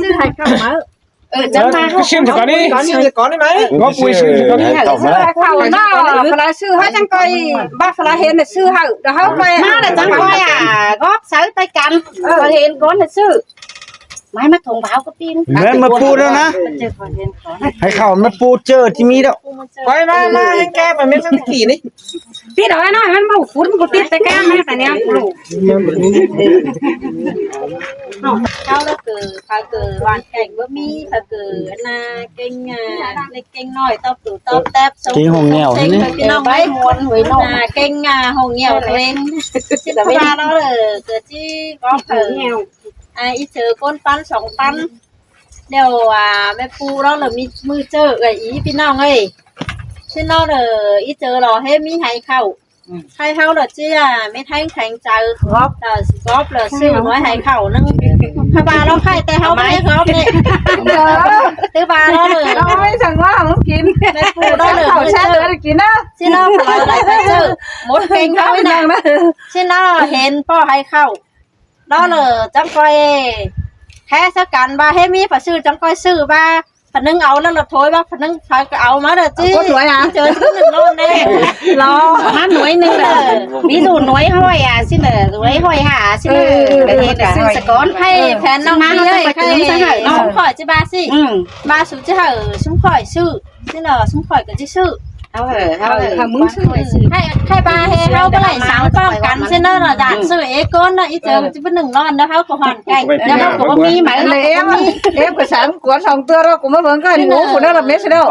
ຊື້ໃຫ້ເຂົ້າມາ. ເອີ ຈັ່ງມາ ເອີ ຊື້ກ່ອນນີ້ ຊື້ກ່ອນໄດ້ໄໝ? ບໍ່ປຸ້ຍຊື້ກ່ອນນີ້ ເຂົ້າມາ ຝຣັ່ງຊື້ໃຫ້ຈັ່ງກ່ອຍ ບາດຝຣັ່ງເຫັນຊື້ໃຫ້ ແລ້ວເຮົາໄປ ມາແລ້ວຈັ່ງຄ່ອຍ ອາ ກອບໃສ່ໄປກັນ ເອີ ເຫັນກ່ອນຊື້ ມາ ມາຖົງເຜົາກະປິນ ແມ່ນມາປູແລ້ວນະ ໃຫ້ເຂົ້າມາປູເຈີທີ່ມີແລ້ວ ໄປມາ ມາໃຫ້ແກໄປແມ່ນມັນຂີ້ນີ້ ປິດເອົາໄວ້ໜ້ອຍ ມັນບໍ່ຂຸດ ມັນບໍ່ຕິດແຕ່ແກມັນແຕ່ແນວ ເຈົ້າລະເກີ ພາເກີຫວານແກງບໍ່ມີ ພາເກີອັນນ່າ ເກັ່ງ ອ່າ ເລັກເກັ່ງນ້ອຍ ຕອບຕູຕອບແຕັບ ເກັ່ງຫ້ອງແງວ ພີ່ນ້ອງໄດ້ມ່ວນຫວຍນ້ອງ ອ່າ ເກັ່ງ ອ່າ ຫ້ອງແງວຕົວເອງ ຊິວ່າລາວເລີ ເກີດຈິກອກເອີ ອ່າ ອີເຈີກົ້ນປັນສອງປັນ ດຽວ ອ່າ ແມ່ປູລາວເລີມີມື້ເຈີເອື້ອຍອີ ພີ່ນ້ອງເອີຍ ຊິລາວເລີ ອີເຈີລາວເຮມີໃຫ້ເຂົ້າ ໃຫ້ເຮົາລະເຈ້ຍ ແມ່ແທງແຂງໃຈ ກອບລະ ກອບລະຊື້ໜ່ວຍໃຫ້ເຂົ້າໜຶ່ງ ຖ້າວ່າລາວໃຫ້ແຕ່ເຮົາບໍ່ໄດ້ກອບນີ້ ຖືວ່າລາວເລີ ເຮົາໄມ່ສັ່ງວ່າເຮົາກິນ ແມ່ປູລາວເລີ ເຂົ້າແຊບເລີຍກິນເດີ ຊິລາວໄປເຈີ ໝົດເພງເຮົານີ້ນະ ຊິລາວເຫັນພໍໃຫ້ເຂົ້າ ລາວເລີຈັ່ງຄ່ອຍແທ້ຊະກັນວ່າເຮມີຜະຊື້ຈັ່ງຄ່ອຍຊື້ວ່າ ຜະໜຶ່ງເອົາແລ້ວລະໂທຍວ່າຜະໜຶ່ງໃຜກໍເອົາມາເດີຈິ ກົດຫວຍຫາ ເຈີໜຶ່ງໂລດແນ່ ລໍຫາໜ່ວຍໜຶ່ງເດີ ມີຢູ່ໜ່ວຍຮ້ອຍອາຊິເດີ ໜ່ວຍຮ້ອຍຫ້າຊິເດີ ເອີ ເຮັດຊື້ສະກ່ອນ ໃຫ້ແຜນນ້ອງມາເລີຍ ໃຫ້ຊຸມຂ້ອຍຊິບາຊິ ອືມ ບາສຸມຊິໃຫ້ຊຸມຂ້ອຍຊື້ ຊິເດີ ຊຸມຂ້ອຍກໍຊິຊື້ ເອົາເອີ ເອົາເອີ ຖ້າມຶງຊື້ ໃຫ້ ໃຫ້ບາເຮເຮົາບໍ່ໄດ້ສັງປ້ອງກັນຊິເດີ ລະດານຊື້ເອກອນນະ ອີເຈີມັນຊິບໍ່ໜຶ່ງຮ້ອນເດີ ເຮົາກໍຫອນ ໄກ່ ແລ້ວເຮົາກໍບໍ່ມີໄໝ ເອັມ ເອັມກໍສາມກວນສອງເທື່ອ ເຮົາກໍມາເບິ່ງກັນ ໂອ້ ຜູ້ນັ້ນລະເມັດຊິແລ້ວ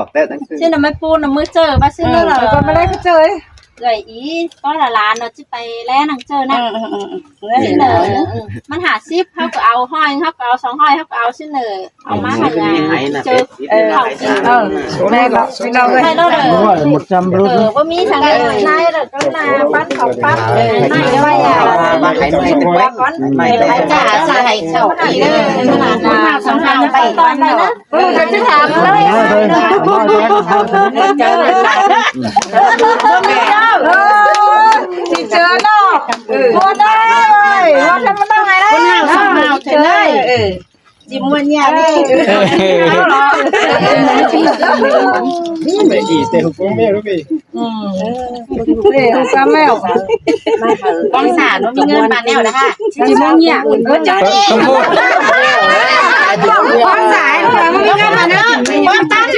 ຊິນະ ມັນປູນະ ມື້ເຈີວ່າຊິນະ ເອີ ກໍມາໄດ້ກໍເຈີ ເອື້ອຍອີ ກໍລະຫຼານເນາະ ຊິໄປແລນຳເຈີນະ ເອີ ຊິນະ ມັນຫ້າສິບ ເຮົາກໍເອົາຮ້ອຍ ເຮົາກໍເອົາສອງຮ້ອຍ ເຮົາກໍເອົາຊິນະ ເອົາມາໃຫ້ ເອີ ເຈົ້າ ເອີ ເຂົ້າກິນ ເອີ ແມ່ນບໍ່ ພີ່ນ້ອງເອີຍ ໃຫ້ລາວເດີ ໝົດຈຳລຸ ເອີ ບໍ່ມີທາງໃດໃນລະກໍນາປັນເຂົ້າປັນ ເອີ ໃຫ້ໄວ້ ອ່າ ໃຫ້ໄວ້ກ່ອນ ໃຫ້ຈ່າສາໃຫ້ເຂົ້າອີກເດີ ສຳລັບໄປກ່ອນເດີ ເອີ ຈະຖາມເລີຍ ບໍ່ມີເດີ ເອີ ຊິເຈີເນາະ ເອີ ບໍ່ໄດ້ ບໍ່ທຳມະດາ ຄົນເຮົາສາວເຮົາເທື່ອເລີຍ ເອີ ຈິມ່ວນຍານີ້ ນີ້ແມ່ນອີແຕ່ຫົວໂກງແມ່ລູກເອີຍ ອືມ ເອີ ຫົວກາແມວ ຄວາມສານບໍ່ມີເງິນປານແນວນະຄະ ຈິມ່ວນຍາ ເອີ ເຈົ້ານີ້ ຄວາມສານບໍ່ມີເງິນປານແນວ ຄວາມຕາຊິ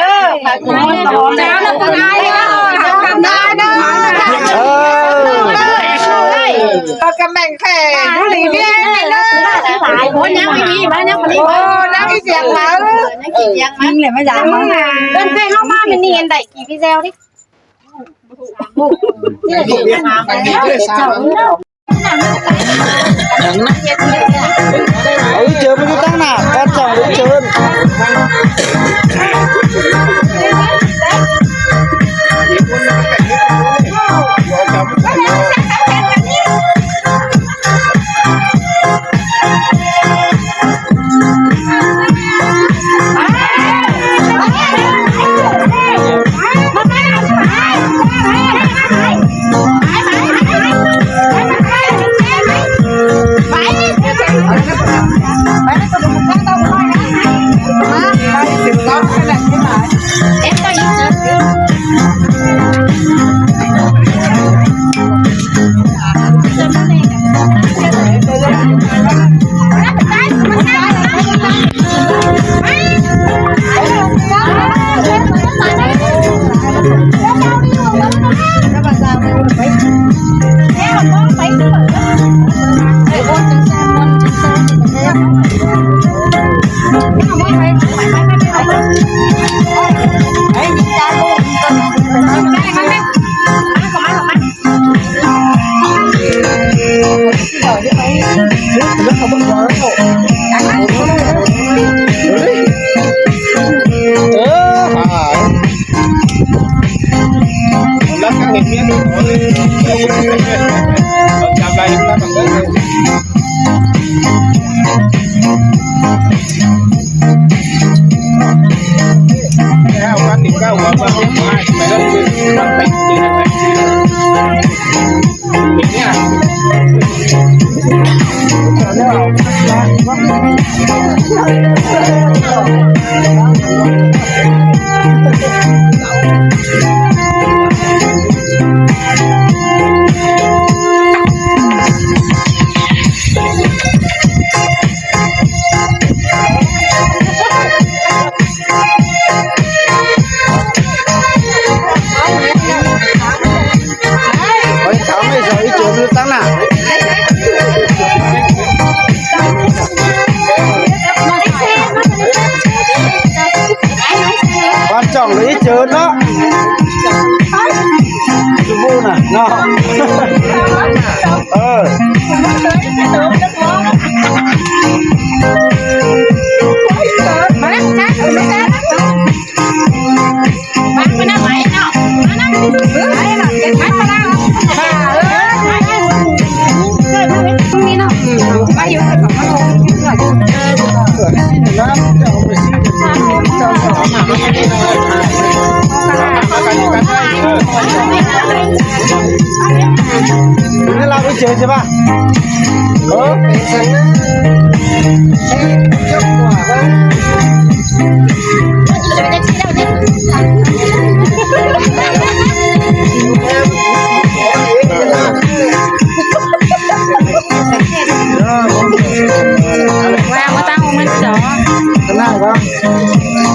ດີ ເອີ ເຂົາກະແບ່ງແຜ່ນ ຢູ່ດີມີແຮງເດີ ໂອ້ຍ ຍັງມີ ມາ ຍັງມີ ໂອ້ ຍັງມີສຽງເວົ້າ ຍັງກິນຍັງມາ ເພິ່ນເຄີຍເຮົາມາແມ່ນນີ້ອັນໃດ ກີ່ປີແຊວດິ. ເອົາເຈີມາຢູ່ຕັ້ງໜ້າ ກ່ອນຈອງເຈີມ. ບ້ານຈ່ອງເລີຍເຈີເນາະ ສມບູນະເນາະ ເອີ. ເວລາໄປເຈີໃຊ່ປະ? ເອີ ວ່າບໍ່ຕ້ອງເອົາມັນຈອ ເອີ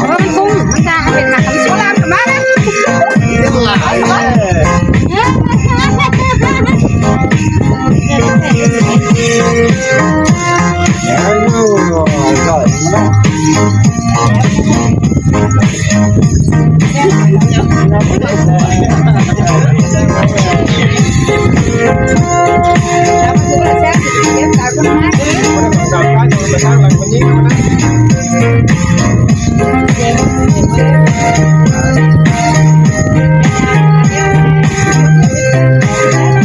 ມັນກຸ້ງ ມັນຈະເປັນຫາກຳຊົນມາແລ້ວ. ເ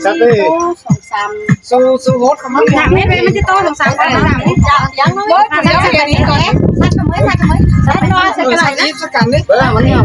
แซ่บเด้ สองสาม สู้ สู้โฮสต์เขามั้ง หนักไม่เป็น มันจะโตสองสาม สองสาม ยังน้อย เดี๋ยว เดี๋ยวนี้ก่อน สักหน่อย สักหน่อย สักหน่อย สักหน่อย สักหน่อย เออ มันเนี่ย